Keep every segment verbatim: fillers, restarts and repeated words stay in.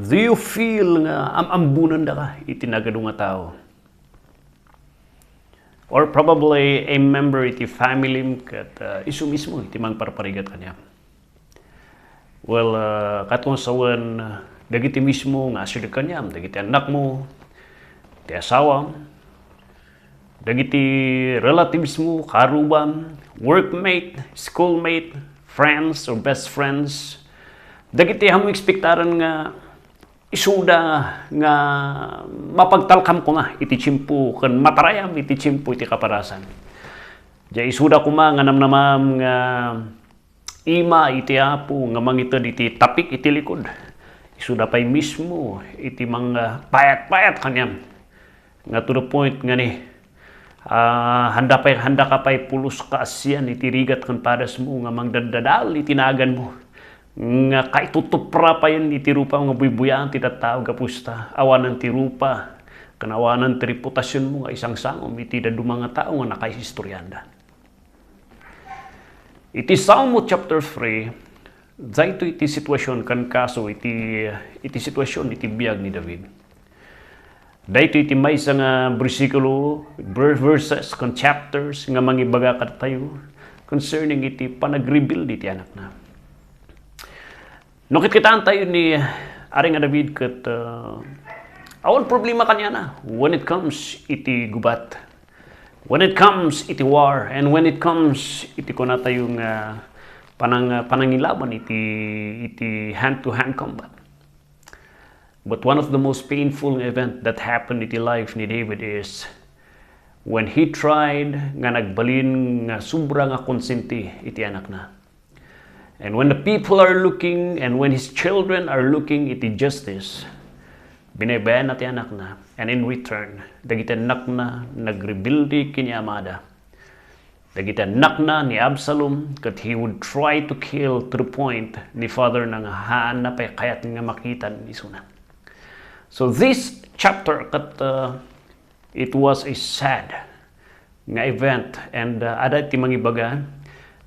Do you feel nga am-ambunandaka iti nagadu nga tao? Or probably a member iti family ket, uh, isu mismo iti mangparparigat kaniam. Well, uh, katon sawen, uh, dagiti mismo nga asideg kaniam, dagiti annakmo, ti asawam, dagiti relatives mo, karubam, workmate, schoolmate, friends or best friends, dagiti ammo ekspektaran nga isuda nga mapagtalkam koma iti tiempo ken matarayam iti tiempo iti kapadasan. Diay isuda koma nga namnamam nga ima iti Apo nga mangited iti tapik iti likud. Isuda pay mismo iti mangpayat-payat kaniam. Nga to the point nga ni, ah, handa pay, handa ka pay pulos ka asian iti rigat ken padasmo nga mangdaddadal iti naganmo. Nga kaitutupra payen iti rupa nga buybuyaan ti tattao gapusta. Awanen ti rupa, ken awanen ti reputasionmo nga isangsangom iti dadduma nga tao nga nakaistorianda. Iti Salmo chapter three, daytoy iti sitwasyon ken kaso iti, iti sitwasyon iti biag ni David. Daytoy iti maysa nga bersikulo, ver-, verses, ken chapters nga mangibaga kadatayo concerning iti panagrebuild iti anakna. No kitkitaentayo ni Ari nga David ket, uh, awan problema kaniana when it comes iti gubat. When it comes iti war, and when it comes iti kunatayo nga panang-, panangilaban iti, iti hand-to-hand combat. But one of the most painful event that happened iti life ni David is when he tried nga nagbalin nga sobra nga konsente iti anakna. And when the people are looking, and when his children are looking iti justice, binaybayanna ti anakna, and in return, dagiti annakna nagrebelde ken ni amada. Dagiti annakna ni Absalom, ket he would try to kill to the point ni father na nga haanna pay kayat nga makitan isuna. So this chapter ket, uh, it was a sad nga event, and, uh, adda ti mangibaga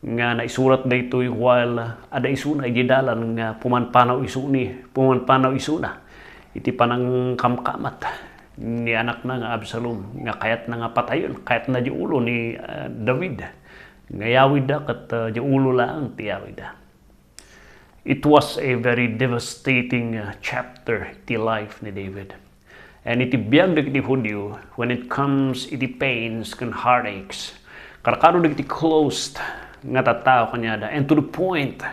nga naisurat daytoy while, uh, adda isuna idiay dalan nga pumanpanaw isuni, pumanpanaw isuna iti panangkamkamat ni anakna nga Absalom nga kayatna nga patayen, kayatna diay ulo ni, uh, David nga yawidda ket, uh, diay ulo laeng ti yawidda. It was a very devastating, uh, chapter iti life ni David. And iti biag dagiti Judio, when it comes iti pains ken heartaches, karkaro dagiti close nga tattao kaniada, and to the point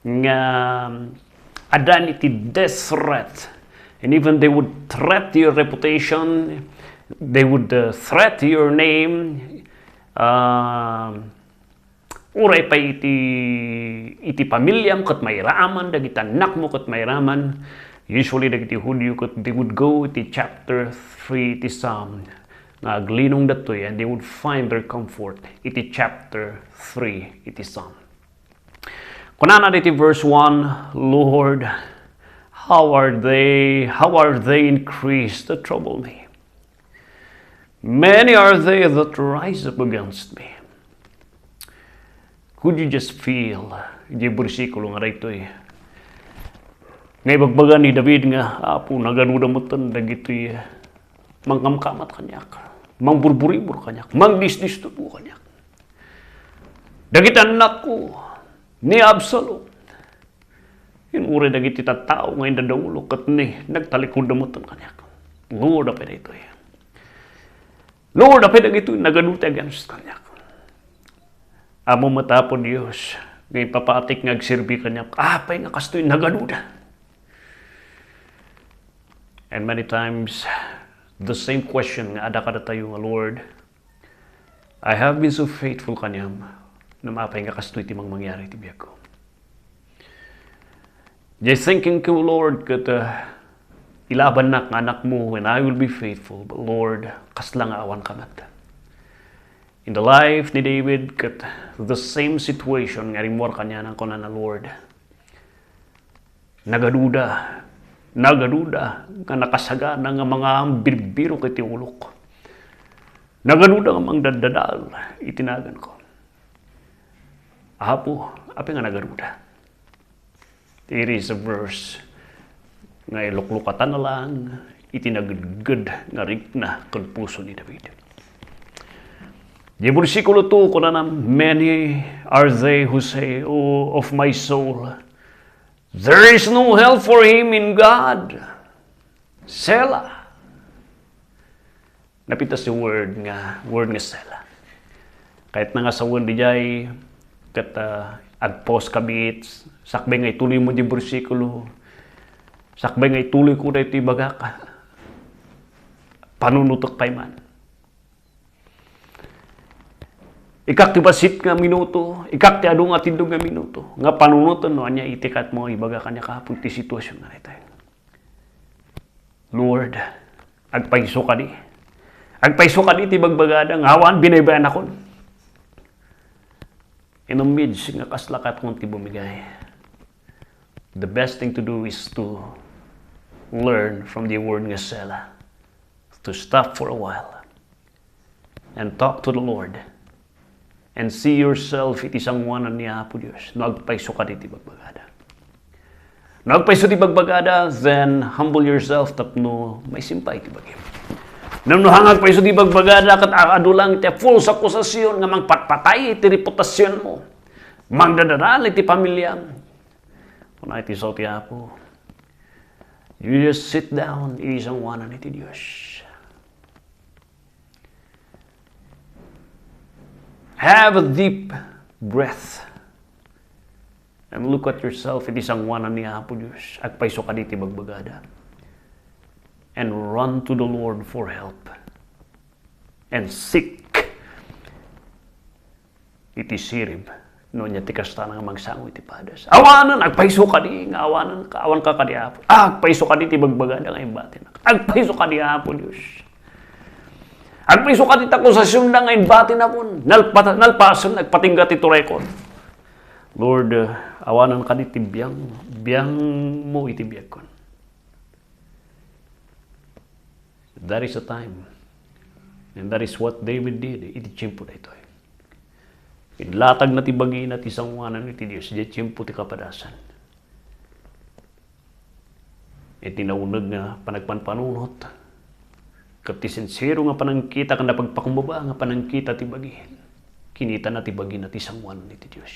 nga, um, addan iti death threat, and even they would threat your reputation, they would, uh, threat your name, um, Uray pay iti, iti pamiliam ket mairaman, dagiti annakmo ket mairaman. Usually, dagiti Judio ket they would go iti chapter three iti Psalm, nga aglinong datoy, and they would find their comfort iti chapter three iti Psalm. Kunana iti verse one, "Lord, how are they, how are they increased that trouble me?" Many are they that rise up against me. Could you just feel di bersikulo nga daytoy? Nga ibagbaga ni David nga, "Apo, nagaduda metten dagitoy mangkamkamat kaniak, mangburburibur kaniak, mangdisdisturbo kaniak. Dagiti annakko, ni Absalom." Yen uray dagiti tattao nga indadaolo ket ni nagtalikod da metten kaniak. Lord, apay daytoy? Lord, apay dagitoy nagaduda against kaniak? Ammo met, Apo Dios, nga ipapatik nga agserbi kaniak. Apay nga kastoy nagaduda? And many times, the same question nga adda kadatayo nga, "Lord, I have been so faithful kaniam, ngem apay nga kastoy ti mangmangyari iti biagko?" Diay thinking ko, Lord, ket, uh, ilabannak nga anakmo when I will be faithful, but Lord, kasla nga awan ka met. In the life ni David, ket the same situation nga rimmuar kaniana, kunana, Lord, Nagaduda, nagaduda nga nakasagana nga mangabirbirok iti ulok. Nagaduda nga mangdaddadal iti naganko. Apo, apay nga nagaduda? It is a verse nga iluklukatanna laeng iti nagedged nga rikna ken puso ni David. Di bersikulo two, kunana, "Many are they who say, 'Oh, of my soul, there is no help for him in God.'" Selah. Napintas ti word nga, word nga Selah. Kayatna nga sawen diay, ket, ah, agpause ka bit, sakbay nga ituloy mo di bersikulo, sakbay nga ituloy ko daytoy ibagak, panunotek pay man. Ikak ti bassit nga minuto, ikak ti adu nga tindog nga minuto, nga panunoten no ania iti kayatmo nga ibaga kaniak, Apo, ti situasion nga daytoy. Lord, agpayso kadi. Agpayso kadi ti bagbagada nga awan binaybayanakon. In the midst nga kasla kayatko ti bumigay, the best thing to do is to learn from the word nga Selah, to stop for a while and talk to the Lord and see yourself iti sangoanan ni Apo Dios no agpayso kadi ti bagbagada. No agpayso ti bagbagada, then humble yourself tapno maisim pay ti bagim. Ngem no haan nga agpayso ti bagbagada ket a-, adu lang iti false accusation nga mangpatpatay iti reputasionmo, mangdadalan iti pamiliam, kuna iti sao ti Apo, you just sit down iti sangoanan iti Dios. Have a deep breath and look at yourself iti sangoanan ni Apo Dios. Agpayso kadi ti bagbagada. And run to the Lord for help. And seek iti sirib no ania ti kasta nga mangsango iti padas. Awanen, agpayso kadi nga awanen ka, awan ka kadi, Apo. Ah, agpayso kadi ti bagbagada nga imbatin. Agpayso kadi, Apo Dios. Agpayso kadi ti akusasionda nga imbatin, Apo. Nalpa-, nalpasen, agpatingga ti turekon. Lord, uh, awanen kadi ti biang, biangmo iti biagkon. That is a time. And that is what David did iti tiempo daytoy. Inlatagna ti bagina ti sangoanan iti Dios, iti tiempo ti kapadasan. Iti nauneg nga panagpanpanunot, ket ti sinsero nga panangkita ken napagpakumbaba nga panangkita ti bagi, kinitana ti bagina ti sangoanan iti Dios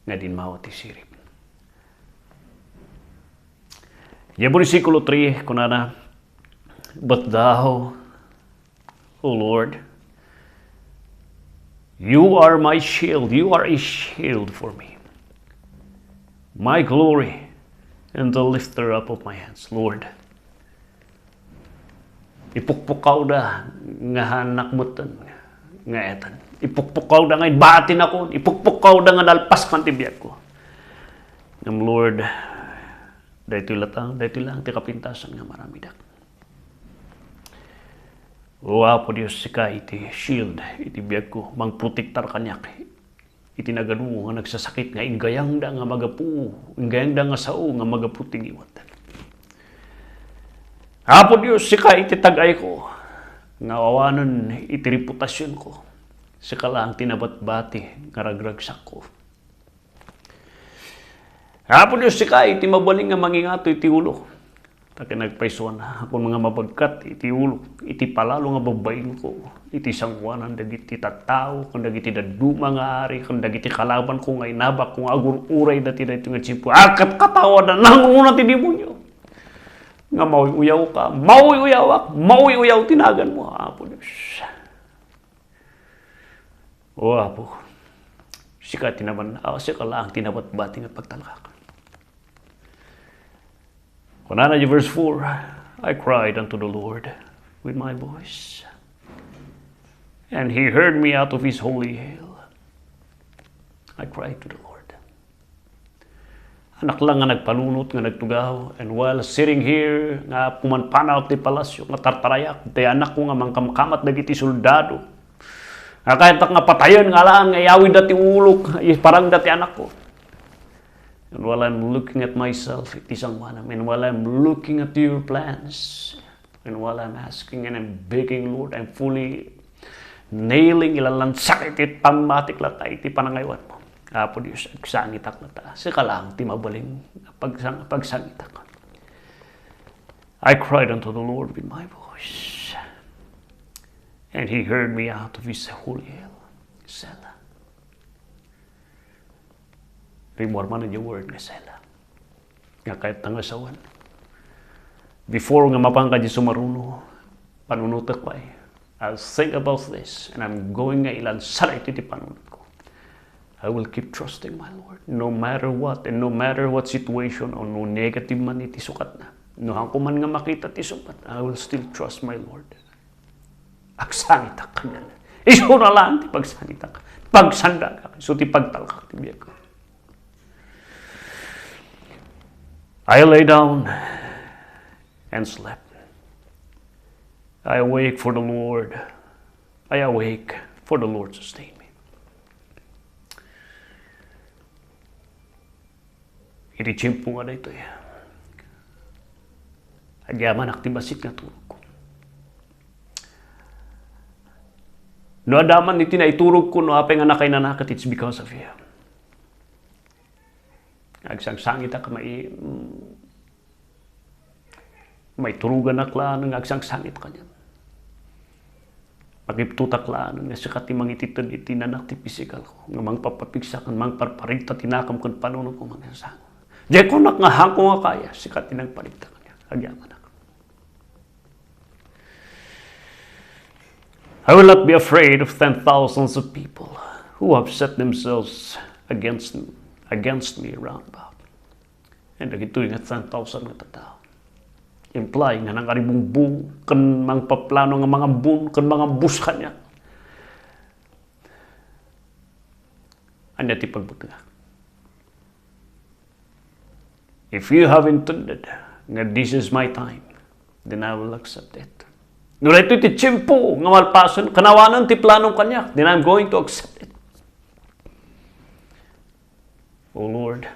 nga dinmawa ti sirib. Diay bersikulo three, kunana, "But thou, O Lord, you are my shield, you are a shield for me, my glory, and the lifter up of my hands." Lord, ipukpukawda nga haannak metten nga etan. Ipukpukawda nga inbatinakon. Ipukpukawda nga nalpas man ti biagko. Ngem, Lord, daytoy latta, daytoy lang ti kapintasan nga maramidak. O Apo Dios, sika iti shield iti biagko, mangprotektar kaniak iti nagadu nga nagsasakit nga inggayangda nga magapu, inggayangda nga sao nga magapu ti ngiwat. Apo Dios, sika iti tag-ayko nga awanen iti reputasionko. Sika laeng ti nabatbati nga ragragsakko. Apo Dios, sika iti mabalin nga mangingato iti ulo. Ta ken nagpaysuan, apo nga mabagkat iti ulo, iti palalo nga babbainko, iti sangoanan dagiti tattao, ken dagiti dadduma nga ari, ken dagiti kalabanko nga inabakko nga agur-urayda ti daytoy nga tiempo. Agkatkatawadan, nangruna ti demonio. Nga mauy-uyawka, mauy-uyawak, mauy-uyaw ti naganmo, Apo Dios. O Apo, sika ti naman, ah, sika laeng ti nabatbati nga pagtalkak. Kunana di verse four, "I cried unto the Lord with my voice, and he heard me out of his holy hill." I cried to the Lord. Anak lang nga nagpanunot nga nagtugaw, and while sitting here, nga pumanpanaw ti palasyo, nga tartarayak, ti anakko nga mangkamkamat dagiti soldado. Nga kayat nga patayen nga alaan nga iyawidda ti ulok, iparangda ti anakko. And while I'm looking at myself, iti sangoanam, and while I'm looking at your plans, and while I'm asking and I'm begging, Lord, I'm fully kneeling, ilanlansak iti pammatik latta iti panangaywanmo. Apo Dios, agsangitak latta. Sika lang ti mabalin pagsang-, pagsangitak. I cried unto the Lord with my voice, and he heard me out of his holy hill. Selah. Rimmuar man idiay word nga Selah. Nga kayat nga sawen. Before nga mapan ka di sumaruno, panunotek pay. I'll think about this, and I'm going nga ilansada iti panunotko. I will keep trusting my Lord, no matter what, and no matter what situation, o no negative man iti sukatna. No hanko man nga makita ti sukat, I will still trust my Lord. Agsangitak kaniana. Isuna laeng ti pagsangitak. Pagsandagak, isu ti pagtalkak ti biagko. I lay down and slept. I awake for the Lord. I awake for the Lord sustain me. Iti tiempo nga daytoy, agyamanak ti bassit nga turogko. No adda man iti naiturogko, no apay nga nakainanaket, it's because of you. Agsangsangitak, mai-, mm, maituroganak laeng nga agsangsangit kaniak. Pakibtutak laeng nga sika ti mangitited iti nanak ti pisikalko, nga mangpapapigsa ken mangparparigta ti nakemko ken panunotko mangsango. Diay kunak nga hanko nga kaya, sika ti nagparigta kaniak. Agyamanak. I will not be afraid of ten thousands of people who have set themselves against, against me round about. And dagitoy nga ten thousand nga tattao. Imply nga nangaribungbong ken mangpaplano nga mangambun ken mangambus kaniak. Ania ti pagbutengak? If you have intended nga this is my time, then I will accept it. No daytoy ti tiempo nga malpasen, kanawanen ti planom kaniak, then I'm going to accept it. O Lord,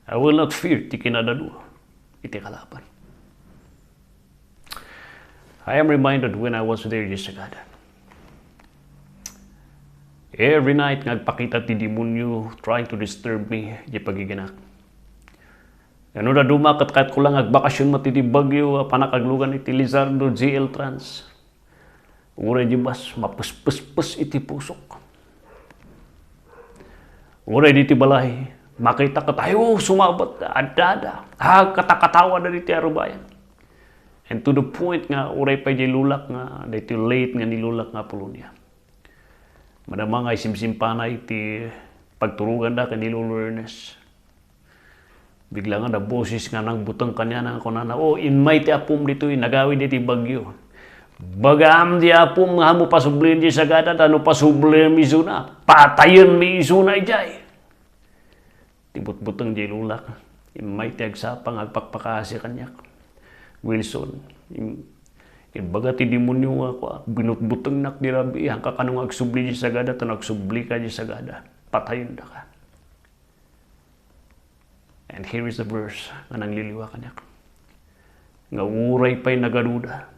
I will not fear ti kinadadu iti kalaban. I am reminded when I was there, Dios Sagada. Every night nga agpakita ti demonyo trying to disturb me, di pagiginak. Ano na duma ket kayatko lang agbakasyon met iti Baguio a panakaglugan iti Lizardo G L Trans. Uray di bas, mapespespes iti pusok. Uray diti balay, makita ket, ayo, sumabat, adda, adda. Ah, katakatawa da diti arubayan. And to the point nga, uray pay di lulak nga, daytoy late nga ni lulak nga Apolonia. Madama nga isimsimpana iti pagturoganda ken ni Lolo Ernest. Bigla nga naboses nga nangbuteng kaniana nga kunana, "O, immay ti apom ditoy, nagawid iti Baguio. Bagam ti apom nga ammo pasublien ti sagada, ta no pasubliem isuna, patayenmi isuna idiay." Ti butbuteng di lulak, immay ti agsapa nga agpakpakaasi kaniak. Wilson, im-, imbaga ti demonyo nga kua, binutbutengnak di rabii, haanka kano nga agsubli di sagada, ta no agsublika di sagada, patayendaka. And here is the verse nga nangliliwa kaniak. Nga uray pay nagaduda,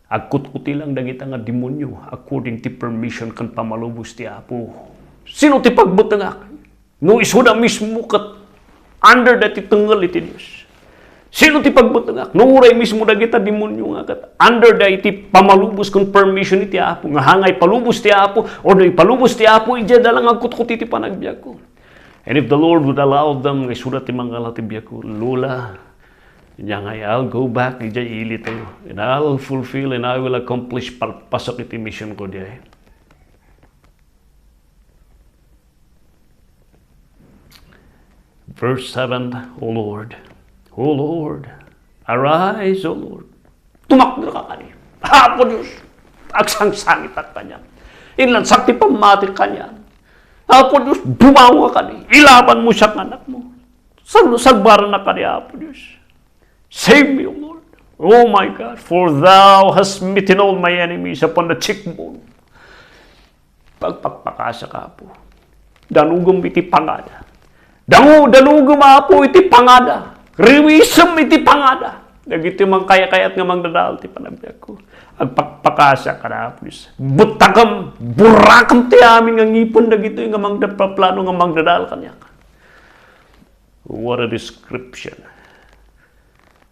agkutkuti lang dagita nga demonyo according ti permission ken pamalubos ti Apo. Sino ti pagbutengak? No isuda mismo ket under da ti tengngel iti Dios. Sino ti pagbutengak? No uray mismo dagita demonyo nga ket under da iti pamalubos ken permission iti Apo, nga hangay palubos ti Apo, or no ipalubos ti Apo, idiay da lang agkutkuti ti panagbiagko. And if the Lord would allow them, nga isuda ti mangala ti biagko, Lola, idiay ngay, I'll go back idiay ilitayo, and I'll fulfill and I will accomplish, palpasek iti mission ko diay. Verse seven, O Lord, O Lord, arise, O Lord. Tumakderka kadi. Apo Dios, agsangsangitak kaniak. Inlansak ti pammatik kaniak. Apo Dios, bumangon kadi. Ilabanmo siak nga anakmo. Sal-, salbarannak kadi, Apo Dios. Save me, O Lord. Oh my God, for thou hast smitten all my enemies upon the cheekbone. Pagpakpakasiak, Apo. Danugem iti pangada. Dangu-, danugem, Apo, iti pangada. Riwisem iti pangada. Dagiti mangkayakayat nga mangdadael ti panagbiagko. Agpakpakasiak kada, Apo Dios. Buttakem, burakem ti amin nga ngipen dagitoy nga mangda-, paplano nga mangdadael kaniak. What a description.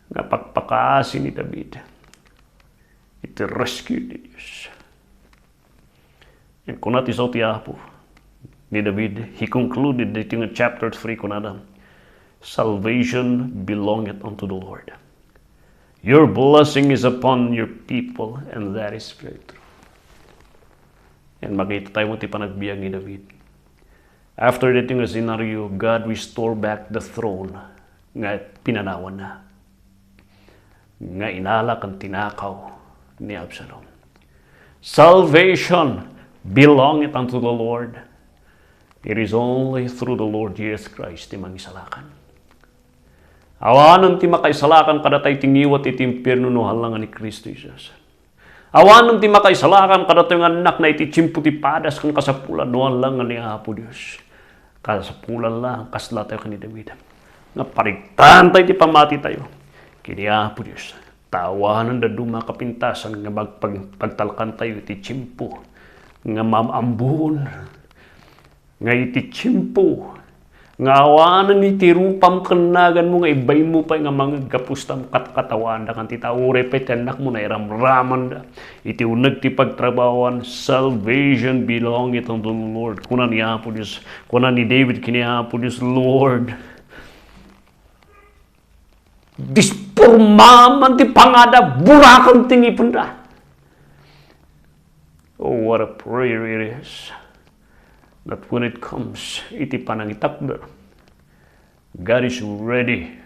nga pakpakaasi ni David iti rescue ti Dios. And kuna ti sao ti Apo ni David, he concluded daytoy nga chapter three, kunana, "Salvation belongeth unto the Lord. Your blessing is upon your people," and that is very true. And makita tayo mo ti panagbiag ni David. After daytoy nga scenario, God restore back the throne nga pinanawanna, nga inala ken tinakaw ni Absalom. Salvation belongeth unto the Lord. It is only through the Lord Jesus Christ ti mangisalakan. Awanen ti makaisalakan kadatayo ti ngiwat iti impierno no haan la nga ni Cristo Jesus. Awanen ti makaisalakan kadatayo nga annakna iti tiempo ti padas ken kasapulan no haan la nga ni Apo Dios. Kasapulan la, kasla tayo ken ni David, nga pariktaentayo ti pammatitayo ken ni Apo Dios. Ta awanen dadduma a kapintasan nga magpag-, pagtalkantayo iti tiempo nga maam-ammoen, nga iti tiempo nga awanen iti rupam ken naganmo nga ibaymo pay nga mangngeg gapu ta katkatawaanda ken ti tao, uray pay ti annakmo nairamramanda iti uneg ti pagtrabahoan. Salvation belongeth unto the Lord. Kuna ni Apo Dios, kuna ni David ken ni Apo Dios, "Lord, dispormaman ti pangada, buraken ti ngipenda." Oh, what a prayer it is. That when it comes iti panangitakder, God is ready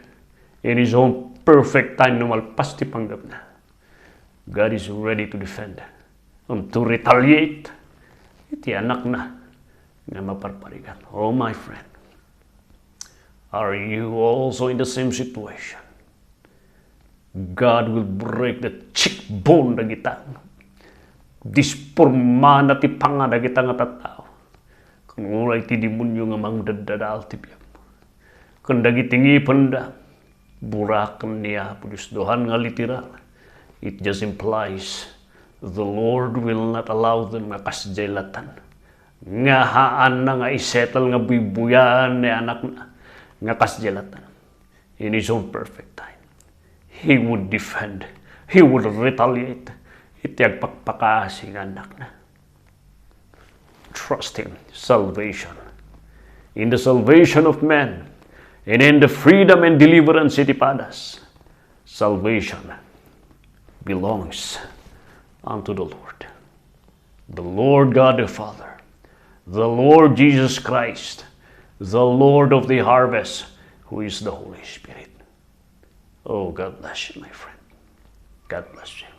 in His own perfect time no malpas ti panggepna. God is ready to defend and to retaliate iti annakna nga maparparigat. Oh, my friend, are you also in the same situation? God will break the cheekbone dagita. Dispormana ti pangada dagita nga tattao. Ken uray ti demonio nga mangdaddadael ti biag. Ken dagiti ngipenda, buraken ni Apo Dios. Haan nga literal. It just implies the Lord will not allow them nga kasdiay latan. Nga haanna nga isettle nga buybuyaan ni annakna nga kasdiay latan. In His own perfect time, He would defend, He would retaliate iti agpakpakaasi nga annakna. Trust Him. Salvation. In the salvation of men, and in the freedom and deliverance iti padas, salvation belongs unto the Lord. The Lord God the Father, the Lord Jesus Christ, the Lord of the harvest, who is the Holy Spirit. Oh, God bless you, my friend. God bless you.